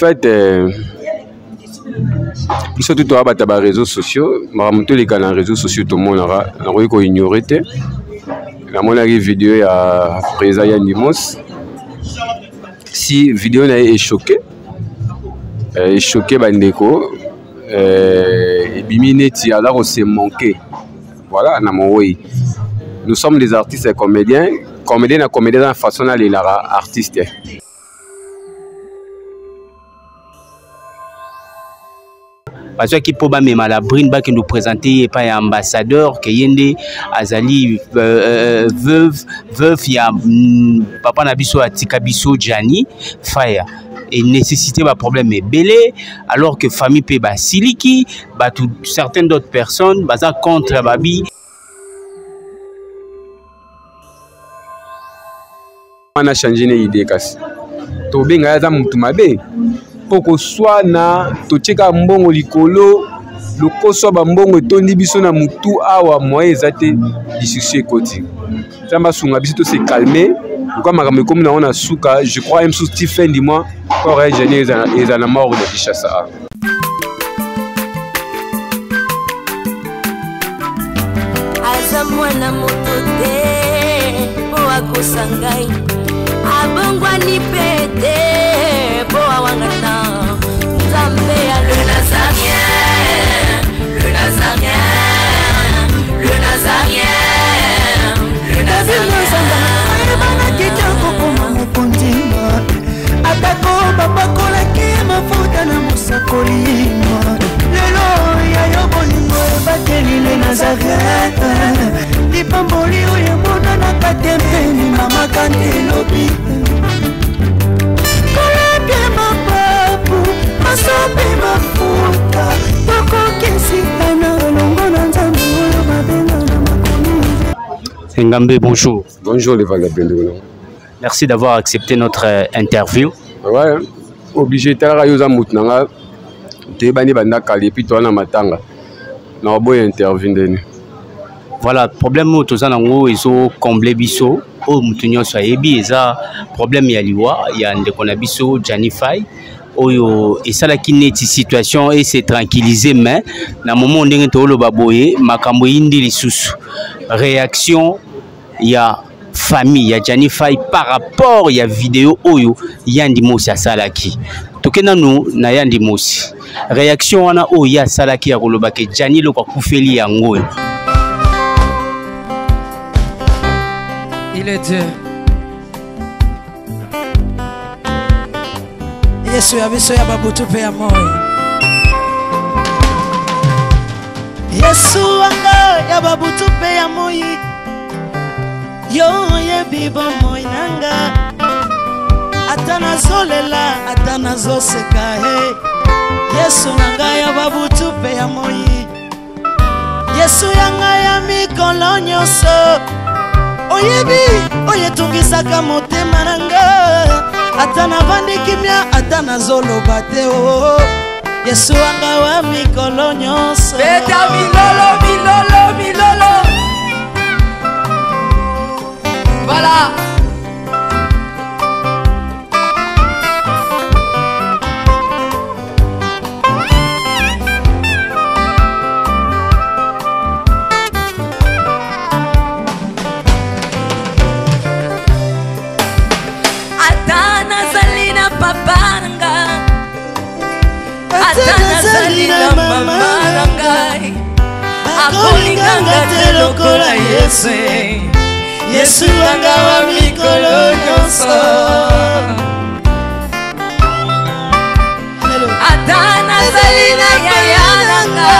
Fait euh, biso tu toya bato ya bareseau sociaux, makambo toleka na réseau sociaux tomonaka, nakoki koignore te. Namonaki video ya président Yandimos, si video na ye echoke euh, echoke bandeko, euh, ebimi neti aza kose manquer. Voilà, na mowei, nous sommes des artistes et comédiens. Comédien na comédien na façon nalelaka artiste. Bazwaki mpo bamema la brine, bakende kopresente ye epai ya ambassadeur ke ye nde azali euh, veuve ya papa na biso atika biso Gianni Faya. Et nécessité baproblème ebele, alors que famille mpe basiliki bato, certaines d'autres personnes baza contre babi. Wana change ne idée, kasi tobenga ye aza motu mabe mpo koswana. Totie kaka mbongo likolo, lokoso bambongo etondi biso na mutu awa, moyen eza te, discussion ekoti. Nzambe asunga biso tose calme lokola makambo ekomi nango na suka. Je crois mosusu ti fin du mois, corps ya Jani eza na morgue na Kinshasa. Aza mwana moto te mpo akosa ngai, abongwani mpe te mpo awangana Nzambe ya le Nazarien, le Nazarien, le Nazarien, le Nazarien. Ayebanaki te kokoma mokonzi, atako bapakolaki mafuta na mosakoli. Lelo ya yo bolingo ebateli le Nazaret, lipamboli oyo emonanaka te mpeni mama kandi elobi kolapia mapapu masopi mafuta, tokokesitana elongo na Nzambe oyo babenga na makomi. Engambe, bonjour. Bonjour les vagabonds. Merci d'avoir accepté notre interview. Ouais, obligé. Talaka, yo oza motu na nga, toyebani banda kala, et puis toza na matanga na oboya interview ndeni? Voilà, problème oyo toza nango ezocomble biso, oyo motu nyonso ayebi, eza problème ya liwa ya ndeko na biso Gianni Fay, oyo esalaki neti situation ese tranquilliser, mais na moment ndenge tooloba boye, makambo eyindi lisusu. Réaction ya famille ya Gianni Fay par rapport ya video oyo Yandi Mosi asalaki. Toke nanu na Yandi Mosi, réaction wana oyo ye asalaki ya koloba ke Gianni eloko akufeli yango oyo. Il est Dieu. Yesu ya biso ya babutu mpe ya moi, Yesu wanga ya babutu mpe ya moi, yo oyebi bomoi nanga, ata nazolela, ata nazoseka, he Yesu na ngai ya babutu mpe ya moi, Yesu ya ngai ya mikolo nyonso, oyebi oyo etungisaka motema na nga, ata navandi kimia, ata nazoloba te o Yesu wanga wa mikolo nyonso. Beta milolo, milolo, milolo. Voilà. Ata nazali na papa na nga, ata nazali na mama na ngai, akolinganga te lokola Yesu, Yesu wanga wa mikolo nyonso. Ata nazali na yaya na nga,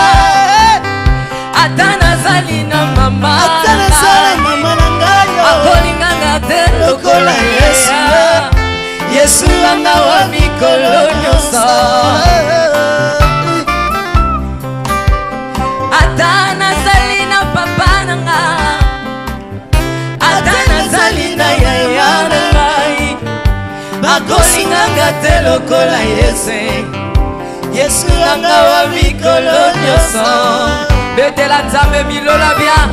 ata nazali na mama, ata nazala mama na ngai, akolinganga te lokola Yesu, Yesu wanga wa mikolo nyonso. Ata nazali na papa na nga, ata nazali na yaya na ngai, bakolinganga te lokola Yesu, Yesu wanga wa mikolo nyonso. Betela Nzambe milola bien.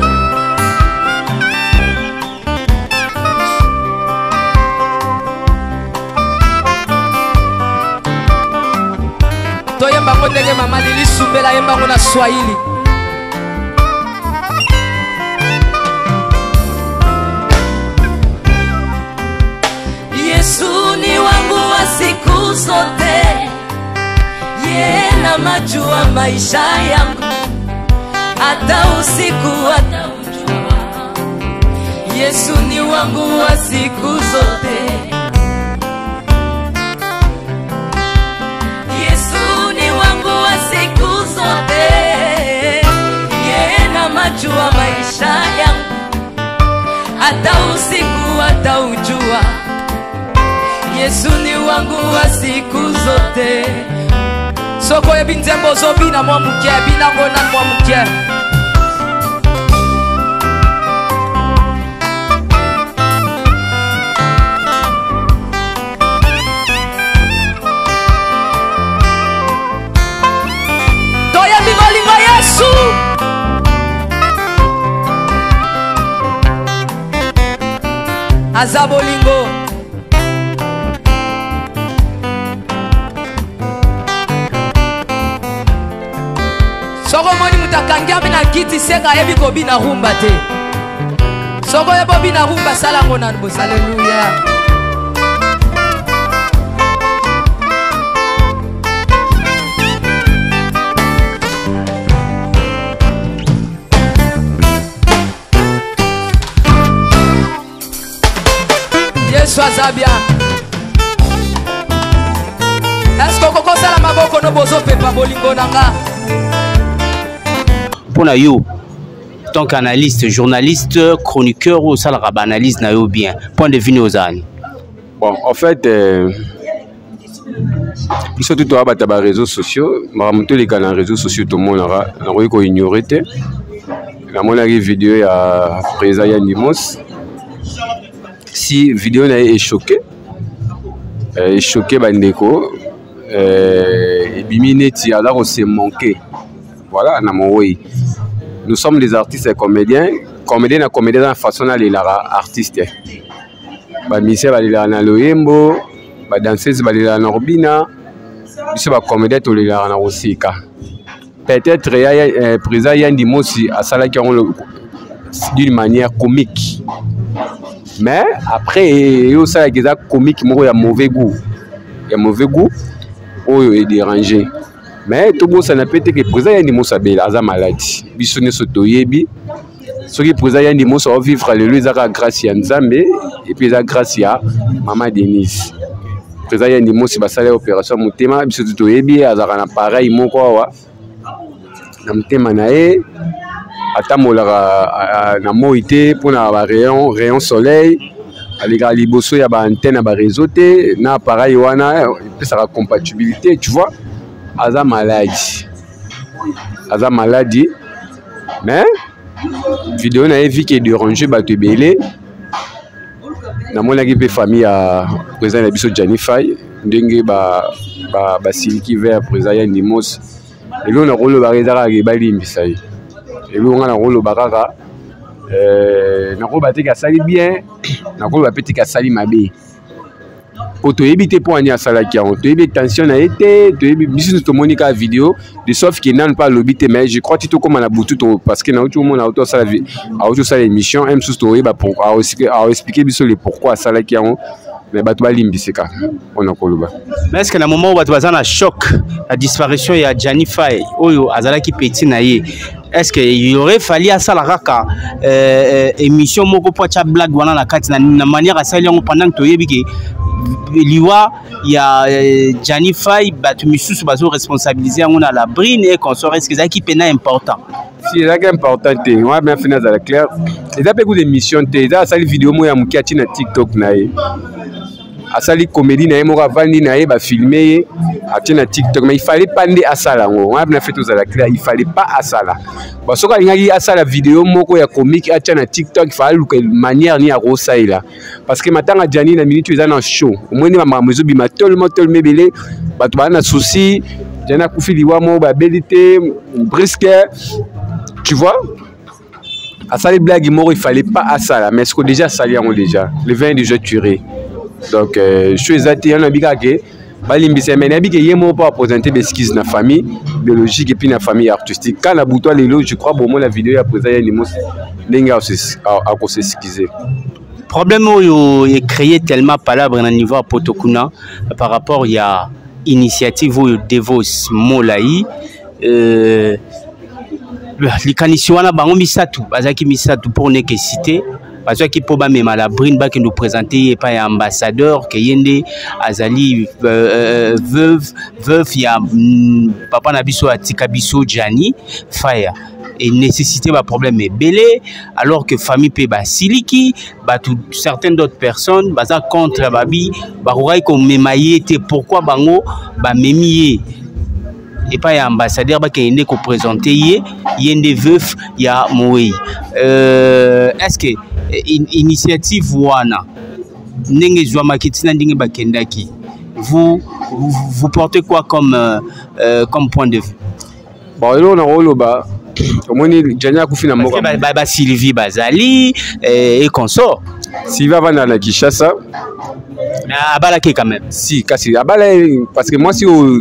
Toyemba ngo ndenge mama Lili Sumbela yemba ngo na Swahili. Yesu ni wangu wa siku zote, yeye na majua maisha yangu, hata usiku hata ujua. Yesu ni wangu wa siku zote. Yesu ni wangu wa siku zote, yeye na majua maisha yangu, hata usiku hata ujua. Yesu ni wangu wa siku zote. Soko yebi nzembo ozobina mwa moke, binango na mwa moke. Toyembi bolingo Yesu. Aza bolingo. Soko omoni moto akangi abe na kiti seka ayebi kobina rumba te. Soko oyebi obina rumba sala yango nanu bosi. Alleluia. Yesu aza bien. Est-ce que okokosala maboko no bozopepa bolingo na nga? Mpona yo tant qu'analyste, journaliste, chroniqueur oyo osalaka baanalyse na yo bien, point de vue ozali? Bon, en fait, biso tu toya bato ya baréseaux sociaux, makambo toleka na réseaux sociaux tomonaka, nakoki koignore te. Namonaki video ya président Yandimos. Si video na ye echoke, echoke bandeko, ebimi neti aza kose manquer. Voilà, na mowei. Nous sommes des artistes et comédiens. Comédien na comédien na façon nalelaka artiste. Bamusicien balelaka na loyembo, badanseuse balelaka na kobina, biso bacomédien tolelaka na koseka. Peut-être ya, président Yandi Mosi asalaki yango d'une manière comique. Mais après yo osalaki eza comique moko ya mauvais goût. Ya mauvais goût oyo e déranger. Mais tobosana pe te ke président Yandi Mosi abela, aza malade. Biso nyonso toyebi. Soki président Yandi Mosi aovivre lelo eza kaka grâce ya Nzambe et puis eza grâce ya Mama Denise. Président Yandi Mosi basali opération ya motema, biso toyebi azalaka na pareil moko awa na motema na ye, atambolaka na moi te mpona ba rayon soleil, alekaka liboso ya ba antenne ya ba réseau te, na appareil wana epesaka compatibilité, tu vois, aza maladi. Aza maladi, mais vidéo na ye vi ke déranger bato ebele. Namonaki mpe famille ya président na biso Gianni Fay ndenge basiliki vers président Yandi Mosi. Eloko nakolobaka eza kaka ebalimbisa ye. Eloko nga nakoloba kaka, nakoloba te ke asali bien, nakoloba pe te ke asali mabe. Po toyebi te mpo ani asalaki yango, toyebi tension na ye te, toyebi biso nyonso tomoni kaka vidéo de sauf que nanu mpe alobi te. Mais je crois ti tokóma na butu to, parce que nauti omona auti osala vi-, auti osala émission, un mosusu toyeba pourquoi, aoexpliquer biso le pourquoi asalaki yango, mais bato balimbisi kaka mpona koloba. Mais est-ce que na moment oyo bato baza na choc la disparition ya Gianni Fay oyo azalaki petit na ye, est-ce que il aurait fallu asala kaka émission moko po atia blague wana na kati na manière asali yango pendant que toyebi ke liwa ya Gianni Fay bato misusu bazo responsabiliser yango na la brine et consort, est-ce que ezalaki pena important? Si ezalaki important te, wana bien fini azala clair. Eza mpe kuta émission te, eza asali vidéo moko ya moke atie na TikTok na ye. Asali comédie na ye moko, avandi na ye, bafilme ye, atie na TikTok. Mais il fallait pas nde asala yango. Wana bien fait tozala clair, il fallait pas asala. Bon, soki alingaki asala vidéo moko ya comique atia na TikTok, il fallait luka manière ni ya kosalela. Parce que matanga Gianni na minute eza na show. Omoni makambo ezobima tellement, tellement ebele, bato baza na souci. Gianni akufi liwa moko babeli te, brisque, tu vois? Asali blague moko, il fallait pas asala, mais ce que déjà asali yango déjà, le vin est déjà tiré. Donc show eza te, yana bika ke Balimbisa, mais nayebi ke ye moko mpo aprésente baexcuse na famille biologique et puis na famille artistique. Ka na butu lelo, je crois, bomona video ya président Yandimos ndenge akos'excuse. Problème oyo ecréé tellement palabre na niveau ya poto kuna par rapport ya initiative oyo Devos Molai, likanisi wana, bango misato bazalaki misato pour ne que citer, bazwaki mpo bamema la brine, bakende présenter ye epai ya ambassadeur ke ye nde azali veuve ya papa na biso atika biso, Gianni Faya, et nécessité baproblème ebele, alors que famille mpe basiliki bato, certaines d'autres personnes baza contre, babi bakokaki komema ye te. Pourquoi bango bamemi ye epai ya ambassadeur, bakende nde koprésente ye, ye nde veuf ya mowei? Est ce que initiative wana, ndenge ezwamaki, ntina ndenge bakendaki, vous portez quoi comme point de vue? Bon, eloko na koloba, omoni, Gianni akufi na mboka. Basylvie bazali et consort. Sylvie avandaka na Kinshasa. Abalaki quand même. Si, kasi abala, parce que mwasi oyo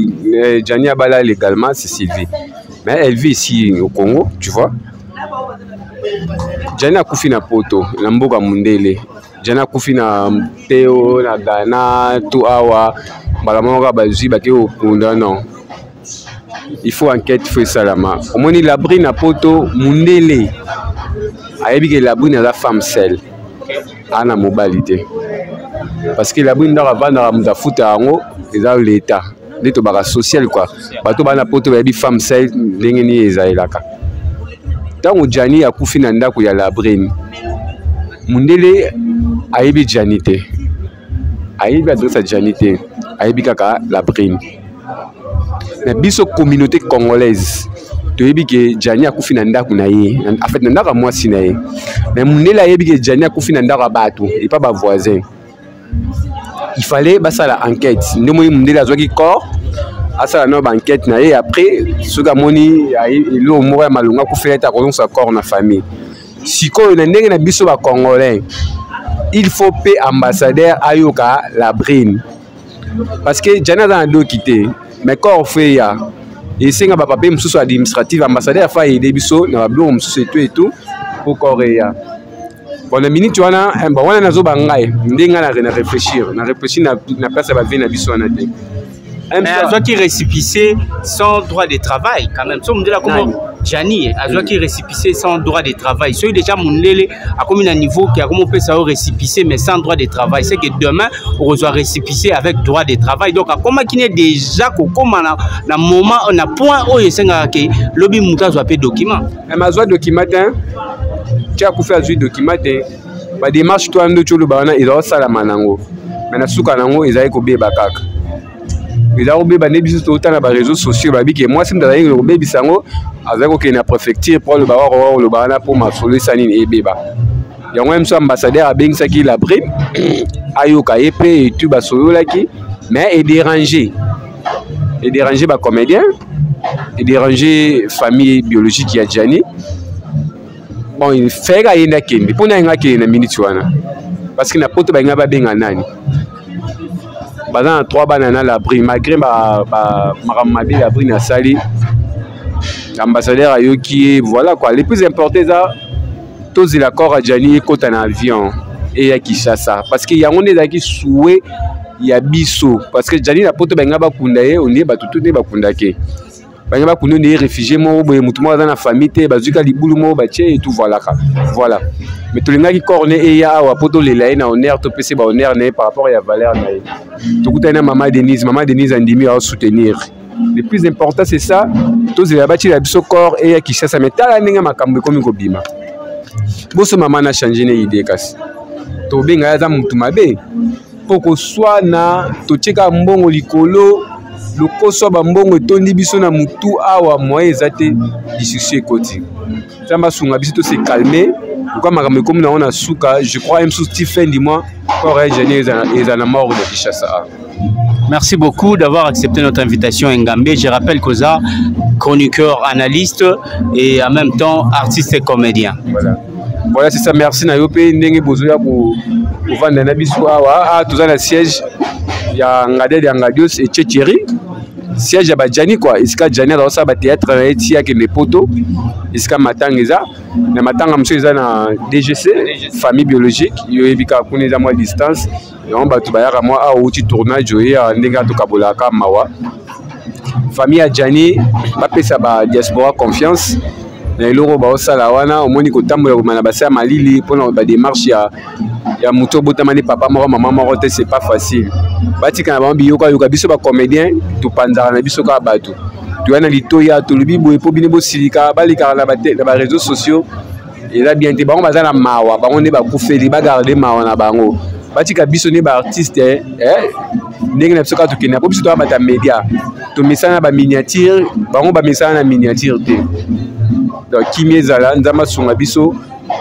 Gianni abala légalement, c'est Sylvie, mais elle vit ici au Congo, tu vois. Gianni akufi na poto, na mboka mundele. Gianni akufi na teo na Ghana to awa, mbala moko kaka bazwi, bake kokunda. Non, il faut enquête, faut esalama. Omoni, Labrine na poto, mundele ayebi ke Labrine aza femme seule, ana mobali te, parce que Labrine, ndako avandaka, moto afuta yango eza leta, nde tobaka social quoi. Bato bana poto bayebi femme seule ndenge nini ezalelaka. Ntango Gianni akufi na ndako ya Labrine, mundele ayebi Gianni te, ayebi adresse ya Gianni te, ayebi kaka Labrine. Na biso communauté congolaise, toyebi ke Gianni akufi na ndako na ye, en fait na ndako ya mwasi na ye, mais mundele ayebi ke Gianni akufi na ndako ya bato epa bavoisin. Il fallait basala enquête. Nde moni mundele azwaki corps, asala nano baenquête na ye. Après, soki amoni eloko moko ya malonga, akufela ete akozongisa corps na famille. Sikoyo, na ndenge na biso bacongolais, il faut mpe ambassadeur ayoka la brine, parce que Gianni aza na doki te, mais corps faut eya, esenga bapapier mosusu administrative. Ambassadeur afa aide biso na babiloko mosusu etu etu po corps eya. Bon, na minute wana, bon, wana nazoba ngai nde ngai na réfléchir na place ya bavie na biso wana te. Mais azwaki récépissé sans droit de travail quand même. So mondele akomo, Gianni azwaki récépissé sans droit de travail. Soki déjà mondele akomi na niveau ke akomi opesa yo récépissé mais sans droit de travail, c'est que demain okozwa récépissé avec droit de travail. Donc akomaki ne déjà kokóma na moment, na point oyo esengaka ke lobi moto azwa mpe document. Mais azwa document te. Ti akufi, azwi document te. Badémarche to wana nde ti oloba wana ezala osalama nango, mais na suka nango ezali kobeba kaka, eza kobeba. Nde biso totala baréseau sociaux, babi ke mwasi moto azali kobebisa yango, azali kokende na préfecture mpo aloba waka koloba wana mpo masolo esa nini ebeba yango. Ye mosu ambassadeur abengisaki Labrine, ayoka ye mpe etu basololaki, mais edéranger bacomédien, edéranger famille biologique ya Gianni. Bon, il fallait ayende, akende mpo na yenga, akende na minute wana, parce que na poto balinga babenga nani, baza na trois bana na Labrine. Malgré makambo mabe Labrine asali, ambassadeur ayoki ye. Voilà quoi, le plus important eza tozela corps ya Gianni ekɔta na avion, eya Kinshasa, parce que yango nde ezalaki souhait ya biso, parce que Gianni na poto balinga bakunda ye ondie bato tu nde bakundaki, balinga bakunda nde ye réfugié moko boye, motu moko aza na famille te, bazwi ka libulu moko batie et tout, voilaka, voilà. Mais tolingaki corps ne eya awa mpo tolela ye na honneur, topesi bahonneur na ye par rapport ya valeur na ye. Tokutani na mama Denise, mama Denise andimi aosoutenir. Le plus important, c'est ça, tozela batiela biso corps eya Kinshasa. Mais tala ndenge makambo ekomi kobima, boso mama na change ne idée, kasi tobenga ye aza motu mabe mpo koswana. Totieka mbongo likolo, lokoso bambongo etondi biso na mutu awa, moyen eza te, discussion ekoti. Nzambe asunga biso, tose calme lokwa makambo ekomi nango na suka. Je crois mosusu ti fin du mois, corps ya Gianni eza na morgue na Kinshasa. Merci beaucoup d'avoir accepté notre invitation, Ngambe. Je rappelle qu'Oza, chroniqueur, analyste et en même temps artiste et comédien. Voilà. Voilà, c'est ça. Merci na yo pe ndenge bozoya ko kovanda na biso awa. Ah, toza na siège. Ya Ngadede ya Ngadios Echecheri, siège ya bajani quoi, esika Jani azakosala batéâtre na ye ti akende poto. Esika matanga eza na matanga mosusu eza na DGC, famille biologique. Yo oyebi kaka kuna eza mwa distance, yango bato bayaka mwa awa outi tournage oye ndenge atokabolaka mawa. Famille ya Jani bapesa ba diaspora confiance na eloko baosala wana. Omoni kotambola koma na base ya malili mpona badémarche ya moto obotama ni papa moko mama moko te, c'est pas facile. Batika na bango biyokayoka. Biso bacomédien topanzaka na biso kaka bato, toya na litoya, tolobi boye mpo bino bosilika. Balikaka na baréseaux sociaux, eza bien te. Bango baza na mawa, bango nde bakufeli, bagarde mawa na bango, batika biso nde baartiste ndenge na biso kaka tokende, po biso toya bato ya média, tomesana na baminiature, bango bamesana na miniature te. Donc kimia ezala, Nzambe asunga biso,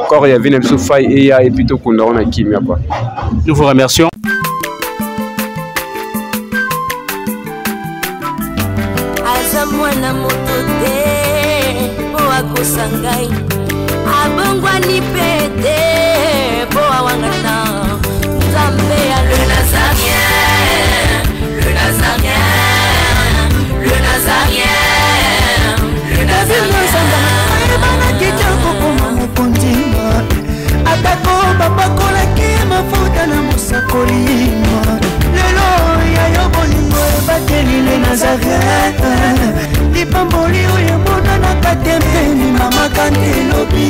corps ya vie na biso Fai eya et puis tokunda ngo na kimia quoi. Nous vous remercions. Aza mwana moto te mpo akosa ngai, abongwani mpe te mpo awangana Nzambe ya le Nazarien, le Nazarien, le Nazarien, le Nazarien. Ayebanaki te kokoma mokonzi, atako bapakolaki mafuta na mosakoli. Lelo ya yo bolingo ebateli le Nazaret, lipamboli oyo emonanaka te mpeni mama kante elobi.